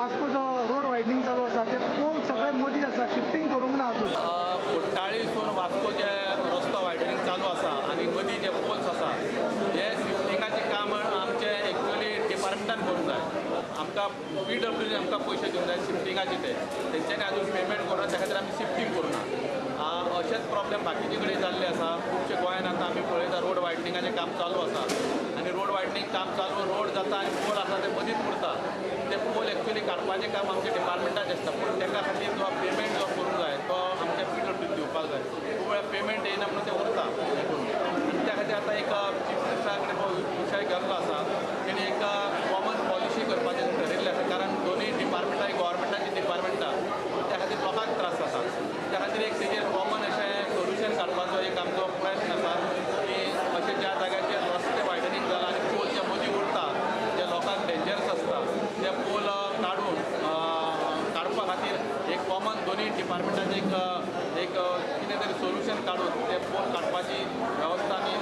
वास्को जो रोड वायडनींग चालू आसा ते पोल सगळे मदीं आसा, शिफ्टींग करूंक ना अजून. कुठ्ठाळीसून वास्को जे रस्तो वायडनींग चालू आसा आनी मदीं जे पोल्स आसा, हे शिफ्टिंगाचें काम आमचें एक्चुअली डिपार्टमेंटान करूंक जाय. आमकां पीडब्ल्यूडी आमकां पयशे दिवंक जाय शिफ्टिंगाचे. ते तेंच्यांनी अजून पेमेंट करूंक ना, त्या खातीर आमी शिफ्टींग करूंक ना. अशेंच प्रॉब्लेम बाकीचे कडेन जाल्ले आसा खुबशे गोंयांत. आतां आमी पळयता, रोड वायडनिंगाचें काम चालू आसा आनी रोड वायडनींग काम चालू, रोड जाता आनी पोल आसा ते मदींच उरता. ते पोल एक्चुअली काडपाचें काम आमच्या डिपार्टमेंटाचें आसता, पूण तेका खातीर जो पेमेंट जो करूंक जाय तो आमच्या पीडब्ल्यूडी दिवपाक जाय. खूब वेळा पेमेंट येयना म्हणून ते उरता हें करून. आनी त्या खातीर आतां एक चीफ मिनिस्टरा कडेन हो विशय गेल्लो आसा. तेणी एक कॉमन पॉलिसी करपाचें ठरयल्लें आसा, कारण दोनूय डिपार्टमेंटां गोवोरमेंटाचीं डिपार्टमेंटां, त्या खातीर लोकांक त्रास जाता. त्या खातीर एक तेजेर कॉमन अशें सोल्युशन काडपाचो एक आमचो प्रयत्न आसा की अशें ज्या जाग्याचेर रस्ते वायडनींग जाला आनी पोल जे मदीं उरता, जे लोकांक डेंजरस आसता, ते पोल काडून काडपा खातीर एक कॉमन दोनूय डिपार्टमेंटाचें एक एक कितें तरी सोल्युशन काडून ते पोल काडपाची वेवस्था आमी